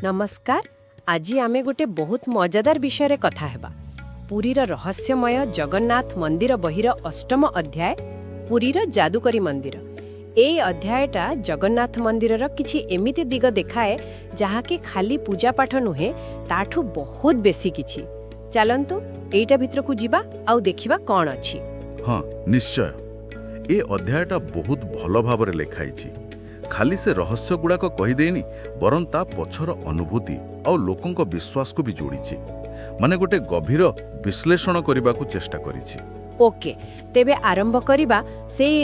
ନମସ୍କାର। ଆଜି ଆମେ ଗୋଟେ ବହୁତ ମଜାଦାର ବିଷୟରେ କଥା ହେବା। ପୁରୀର ରହସ୍ୟମୟ ଜଗନ୍ନାଥ ମନ୍ଦିର ବହିର ଅଷ୍ଟମ ଅଧ୍ୟାୟ, ପୁରୀର ଯାଦୁକରୀ ମନ୍ଦିର। ଏଇ ଅଧ୍ୟାୟଟା ଜଗନ୍ନାଥ ମନ୍ଦିରର କିଛି ଏମିତି ଦିଗ ଦେଖାଏ, ଯାହାକି ଖାଲି ପୂଜାପାଠ ନୁହେଁ, ତାଠୁ ବହୁତ ବେଶୀ କିଛି। ଚାଲନ୍ତୁ, ଏଇଟା ଭିତରକୁ ଯିବା ଆଉ ଦେଖିବା କ'ଣ ଅଛି। ହଁ, ନିଶ୍ଚୟ। ଏ ଅଧ୍ୟାୟଟା ବହୁତ ଭଲ ଭାବରେ ଲେଖା ହେଇଛି। ଖାଲି ସେ ରହସ୍ୟ ଗୁଡ଼ାକ କହିଦେଇନି, ବରଂ ତା ପଛର ଅନୁଭୂତି ଆଉ ଲୋକଙ୍କ ବିଶ୍ୱାସକୁ ବି ଯୋଡ଼ିଛି। ମାନେ ଗୋଟେ ଗଭୀର ବିଶ୍ଳେଷଣ କରିବାକୁ ଚେଷ୍ଟା କରିଛି। ଓକେ, ତେବେ ଆରମ୍ଭ କରିବା ସେଇ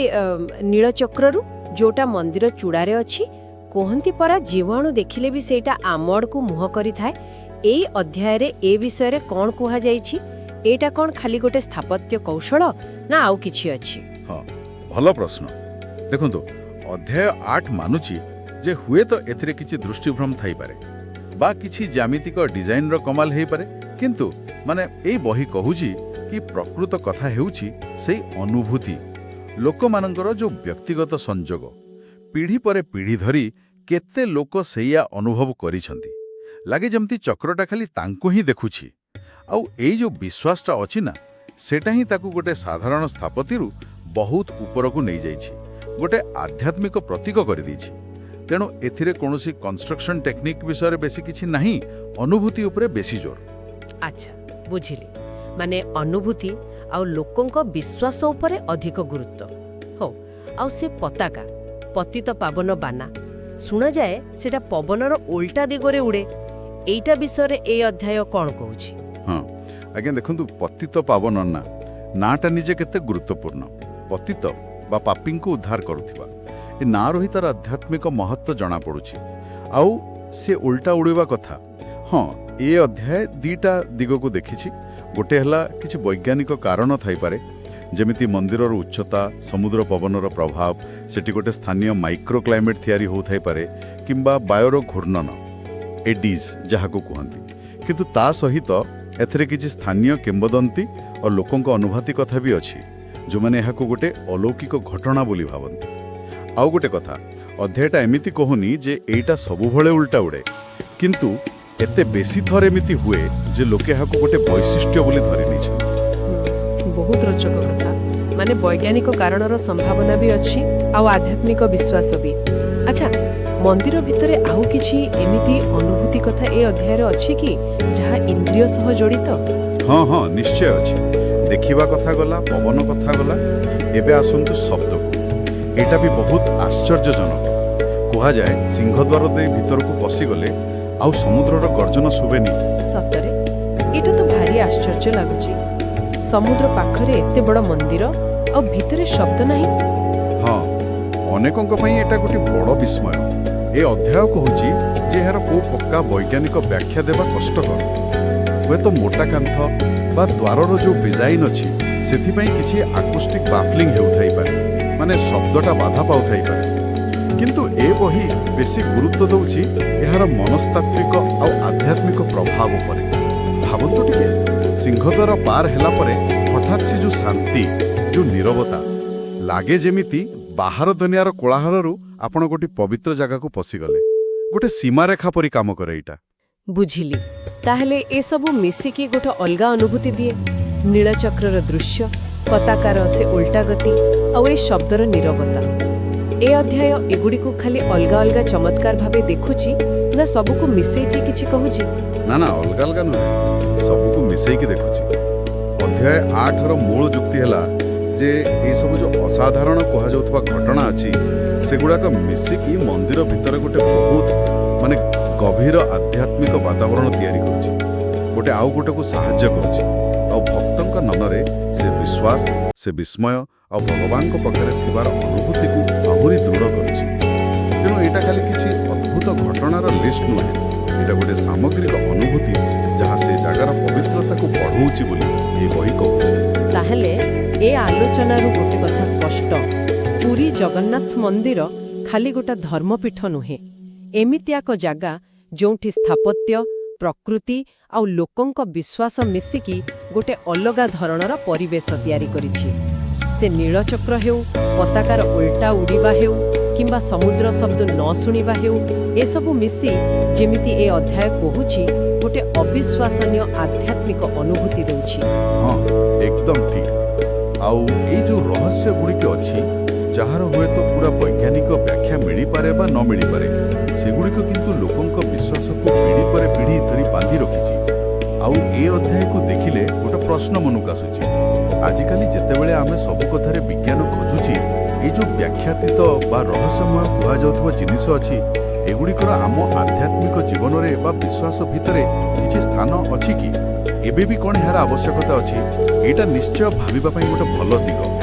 ନୀଳଚକ୍ରରୁ, ଯୋଉଟା ମନ୍ଦିର ଚୂଡ଼ାରେ ଅଛି। କୁହନ୍ତି ପରା, ଜୀବାଣୁ ଦେଖିଲେ ବି ସେଇଟା ଆମ ଆଡ଼କୁ ମୁହଁ କରିଥାଏ। ଏଇ ଅଧ୍ୟାୟରେ ଏ ବିଷୟରେ କ'ଣ କୁହାଯାଇଛି? ଏଇଟା କ'ଣ ଖାଲି ଗୋଟେ ସ୍ଥାପତ୍ୟ କୌଶଳ ନା ଆଉ କିଛି ଅଛି? ହଁ, ଭଲ ପ୍ରଶ୍ନ। ଦେଖନ୍ତୁ, ଅଧ୍ୟାୟ 8 ମାନୁଛି ଯେ ହୁଏତ ଏଥିରେ କିଛି ଦୃଷ୍ଟିଭ୍ରମ ଥାଇପାରେ ବା କିଛି ଜ୍ୟାମିତିକ ଡିଜାଇନର କମାଲ ହେଇପାରେ। କିନ୍ତୁ ମାନେ ଏଇ ବହି କହୁଛି କି ପ୍ରକୃତ କଥା ହେଉଛି ସେଇ ଅନୁଭୂତି, ଲୋକମାନଙ୍କର ଯୋଉ ବ୍ୟକ୍ତିଗତ ସଂଯୋଗ। ପିଢ଼ି ପରେ ପିଢ଼ି ଧରି କେତେ ଲୋକ ସେଇଆ ଅନୁଭବ କରିଛନ୍ତି। ଲାଗେ ଯେମିତି ଚକ୍ରଟା ଖାଲି ତାଙ୍କୁ ହିଁ ଦେଖୁଛି। ଆଉ ଏଇ ଯୋଉ ବିଶ୍ୱାସଟା ଅଛି ନା, ସେଟା ହିଁ ତାକୁ ଗୋଟେ ସାଧାରଣ ସ୍ଥାପତିରୁ ବହୁତ ଉପରକୁ ନେଇଯାଇଛି, ଗୋଟେ ଆଧ୍ୟାତ୍ମିକ ପ୍ରତୀକ କରିଦେଇଛି। ତେଣୁ ଏଥିରେ କୌଣସି କନଷ୍ଟ୍ରକ୍ସନ ଟେକ୍ନିକ୍ ବିଷୟରେ ବେଶୀ କିଛି ନାହିଁ, ଅନୁଭୂତି ଉପରେ ବେଶୀ ଜୋର। ଆଚ୍ଛା, ବୁଝିଲି। ମାନେ ଅନୁଭୂତି ଆଉ ଲୋକଙ୍କ ବିଶ୍ୱାସ ଉପରେ ଅଧିକ ଗୁରୁତ୍ୱ। ହଉ, ଆଉ ସେ ପତାକା, ପତିତ ପାବନ ବାନା, ଶୁଣାଯାଏ ସେଟା ପବନର ଓଲଟା ଦିଗରେ ଉଡ଼େ। ଏଇଟା ବିଷୟରେ ଏଇ ଅଧ୍ୟାୟ କ'ଣ କହୁଛି? ହଁ ଆଜ୍ଞା, ଦେଖନ୍ତୁ, ପତିତ ପାବନ ନା ନାଁଟା ନିଜେ କେତେ ଗୁରୁତ୍ୱପୂର୍ଣ୍ଣ। ପତିତ ବା ପାପୀଙ୍କୁ ଉଦ୍ଧାର କରୁଥିବା, ଏ ନାଁରୁ ହିଁ ତାର ଆଧ୍ୟାତ୍ମିକ ମହତ୍ଵ ଜଣାପଡ଼ୁଛି। ଆଉ ସେ ଉଲ୍ଟା ଉଡ଼ିବା କଥା, ହଁ, ଏ ଅଧ୍ୟାୟ ଦିଟା ଦିଗକୁ ଦେଖିଛି। ଗୋଟେ ହେଲା କିଛି ବୈଜ୍ଞାନିକ କାରଣ ଥାଇପାରେ, ଯେମିତି ମନ୍ଦିରର ଉଚ୍ଚତା, ସମୁଦ୍ର ପବନର ପ୍ରଭାବ, ସେଠି ଗୋଟେ ସ୍ଥାନୀୟ ମାଇକ୍ରୋ କ୍ଲାଇମେଟ୍ ତିଆରି ହେଉଥାଇପାରେ, କିମ୍ବା ବାୟୁର ଘୂର୍ଣ୍ଣନ, ଏଡିଜ୍ ଯାହାକୁ କୁହନ୍ତି। କିନ୍ତୁ ତା ସହିତ ଏଥିରେ କିଛି ସ୍ଥାନୀୟ କିମ୍ବଦନ୍ତୀ ଓ ଲୋକଙ୍କ ଅନୁଭୂତି କଥା ବି ଅଛି, ଯେଉଁମାନେ ଏହାକୁ ଗୋଟେ ଅଲୌକିକ ଘଟଣା ବୋଲି ଭାବନ୍ତି। ଆଉ ଗୋଟେ କଥା, ଅଧ୍ୟାୟଟା ଏମିତି କହୁନି ଯେ ଏଇଟା ସବୁବେଳେ ଉଲ୍ଟା ଉଡ଼େ, କିନ୍ତୁ ଏତେ ବେଶୀ ଥର ଏମିତି ହୁଏ ଯେ ଲୋକେ ଏହାକୁ ଗୋଟେ ବୈଶିଷ୍ଟ୍ୟ ବୋଲି ଧରି ନେଇଛନ୍ତି। ବହୁତ ରୋଚକ କଥା। ମାନେ ବୈଜ୍ଞାନିକ କାରଣର ସମ୍ଭାବନା ବି ଅଛି ଆଉ ଆଧ୍ୟାତ୍ମିକ ବିଶ୍ୱାସ ବି। ଆଚ୍ଛା, ମନ୍ଦିର ଭିତରେ ଆଉ କିଛି ଏମିତି ଅନୁଭୂତି କଥା ଏ ଅଧ୍ୟାୟରେ ଅଛି କି, ଯାହା ଇନ୍ଦ୍ରିୟ ସହ ଜଡ଼ିତ? ହଁ, ନିଶ୍ଚୟ ଅଛି। ଦେଖିବା କଥା ଗଲା, ପବନ କଥା ଗଲା, ଏବେ ଆସନ୍ତୁ ଶବ୍ଦକୁ। ଏଇଟା ବି ବହୁତ ଆଶ୍ଚର୍ଯ୍ୟଜନକ। କୁହାଯାଏ, ସିଂହଦ୍ୱାର ଦେଇ ଭିତରକୁ ପଶିଗଲେ ଆଉ ସମୁଦ୍ରର ଗର୍ଜନ ଶୁଭେନି। ସତରେ? ଏଇଟା ତ ଭାରି ଆଶ୍ଚର୍ଯ୍ୟ ଲାଗୁଛି। ସମୁଦ୍ର ପାଖରେ ଏତେ ବଡ଼ ମନ୍ଦିର ଆଉ ଭିତରେ ଶବ୍ଦ ନାହିଁ? ହଁ, ଅନେକଙ୍କ ପାଇଁ ଏଇଟା ଗୋଟେ ବଡ଼ ବିସ୍ମୟ। ଏ ଅଧ୍ୟାୟ କହୁଛି ଯେ ଏହାର କୋଉ ପକ୍କା ବୈଜ୍ଞାନିକ ବ୍ୟାଖ୍ୟା ଦେବା କଷ୍ଟକର। ହୁଏତ ମୋଟା କାନ୍ଥ ବା ଦ୍ୱାରର ଯୋଉ ଡିଜାଇନ୍ ଅଛି, ସେଥିପାଇଁ କିଛି ଆକୁଷ୍ଟିକ୍ ବାଫଲିଂ ହେଉଥାଇପାରେ, ମାନେ ଶବ୍ଦଟା ବାଧା ପାଉଥାଇପାରେ। କିନ୍ତୁ ଏ ବହି ବେଶୀ ଗୁରୁତ୍ୱ ଦେଉଛି ଏହାର ମନସ୍ତାତ୍ତ୍ୱିକ ଆଉ ଆଧ୍ୟାତ୍ମିକ ପ୍ରଭାବ ଉପରେ। ଭାବନ୍ତୁ ଟିକେ, ସିଂହଦ୍ୱାର ପାର ହେଲା ପରେ ହଠାତ୍ ସେ ଯୋଉ ଶାନ୍ତି, ଯୋଉ ନୀରବତା, ଲାଗେ ଯେମିତି ବାହାର ଦୁନିଆର କୋଳାହଳରୁ ଆପଣ ଗୋଟେ ପବିତ୍ର ଜାଗାକୁ ପଶିଗଲେ। ଗୋଟେ ସୀମାରେଖା ପରି କାମ କରେ ଏଇଟା। ବୁଝିଲି। ତାହେଲେ ଏସବୁ ମିଶିକି ଗୋଟେ ଅଲଗା ଅନୁଭୂତି ଦିଏ। ନୀଳଚକ୍ରର ଦୃଶ୍ୟ, ପତାକାର ସେ ଉଲ୍ଟା ଗତି ଆଉ ଏ ଶବ୍ଦର ନୀରବତା। ଏ ଅଧ୍ୟାୟ ଏଗୁଡ଼ିକୁ ଖାଲି ଅଲଗା ଅଲଗା ଚମତ୍କାର ଭାବେ ଦେଖୁଛି ନା ସବୁକୁ ମିଶେଇଛି କିଛି କହୁଛି? ନା ନା, ଅଲଗା ଅଲଗା ନୁହେଁ, ସବୁକୁ ମିଶେଇକି ଦେଖୁଛି। ଅଧ୍ୟାୟ 8ର ମୂଳ ଯୁକ୍ତି ହେଲା ଯେ ଏସବୁ ଯୋଉ ଅସାଧାରଣ କୁହାଯାଉଥିବା ଘଟଣା ଅଛି, ସେଗୁଡ଼ାକ ମିଶିକି ମନ୍ଦିର ଭିତରେ ଗୋଟେ ବହୁତ ମାନେ ଗଭୀର ଆଧ୍ୟାତ୍ମିକ ବାତାବରଣ ତିଆରି କରୁଛି। ଗୋଟେ ଆଉ ଗୋଟେକୁ ସାହାଯ୍ୟ କରୁଛି ଆଉ ଭକ୍ତଙ୍କ ମନରେ ସେ ବିଶ୍ୱାସ, ସେ ବିସ୍ମୟ ଆଉ ଭଗବାନଙ୍କ ପାଖରେ ଥିବାର ଅନୁଭୂତିକୁ ଆହୁରି ଦୃଢ଼ କରୁଛି। ତେଣୁ ଏଇଟା ଖାଲି କିଛି ଅଦ୍ଭୁତ ଘଟଣାର ଲିଷ୍ଟ ନୁହେଁ, ଏଇଟା ଗୋଟେ ସାମଗ୍ରିକ ଅନୁଭୂତି, ଯାହା ସେ ଜାଗାର ପବିତ୍ରତାକୁ ବଢ଼ଉଛି ବୋଲି ଏ ବହି କହୁଛି। ତାହେଲେ ଏ ଆଲୋଚନାରୁ ଗୋଟେ କଥା ସ୍ପଷ୍ଟ। ପୁରୀ ଜଗନ୍ନାଥ ମନ୍ଦିର ଖାଲି ଗୋଟେ ଧର୍ମପୀଠ ନୁହେଁ, ଏମିତି ଏକ ଜାଗା ଯୋଉଠି ସ୍ଥାପତ୍ୟ, ପ୍ରକୃତି ଆଉ ଲୋକଙ୍କ ବିଶ୍ୱାସ ମିଶିକି ଗୋଟେ ଅଲଗା ଧରଣର ପରିବେଶ ତିଆରି କରିଛି। ସେ ନୀଳଚକ୍ର ହେଉ, ପତାକାର ଉଲ୍ଟା ଉଡ଼ିବା ହେଉ କିମ୍ବା ସମୁଦ୍ର ଶବ୍ଦ ନ ଶୁଣିବା ହେଉ, ଏସବୁ ମିଶି ଯେମିତି ଏ ଅଧ୍ୟାୟ କହୁଛି, ଗୋଟେ ଅବିଶ୍ୱାସନୀୟ ଆଧ୍ୟାତ୍ମିକ ଅନୁଭୂତି ଦେଉଛି। ହଁ, ଏକଦମ ଠିକ୍। ଆଉ ଏଇ ଯୋଉ ରହସ୍ୟ ଗୁଡ଼ିକ ଅଛି, ଯାହାର ହୁଏତ ପୁରା ବୈଜ୍ଞାନିକ ବ୍ୟାଖ୍ୟା ମିଳିପାରେ ବା ନ ମିଳିପାରେ, ସେଗୁଡ଼ିକ କିନ୍ତୁ ଲୋକଙ୍କ ବିଶ୍ୱାସକୁ ପିଢ଼ି ପରେ ପିଢ଼ି ଧରି ବାନ୍ଧି ରଖିଛି। ଆଉ ଏ ଅଧ୍ୟାୟକୁ ଦେଖିଲେ ଗୋଟେ ପ୍ରଶ୍ନ ମନକୁ ଆସୁଛି। ଆଜିକାଲି ଯେତେବେଳେ ଆମେ ସବୁ କଥାରେ ବିଜ୍ଞାନ ଖୋଜୁଛେ, ଏଇ ଯୋଉ ବ୍ୟାଖ୍ୟାତୀତ ବା ରହସ୍ୟମୟ କୁହାଯାଉଥିବା ଜିନିଷ ଅଛି, ଏଗୁଡ଼ିକର ଆମ ଆଧ୍ୟାତ୍ମିକ ଜୀବନରେ ବା ବିଶ୍ୱାସ ଭିତରେ କିଛି ସ୍ଥାନ ଅଛି କି? ଏବେ ବି କ'ଣ ଏହାର ଆବଶ୍ୟକତା ଅଛି? ଏଇଟା ନିଶ୍ଚୟ ଭାବିବା ପାଇଁ ଗୋଟେ ଭଲ ଦିଗ।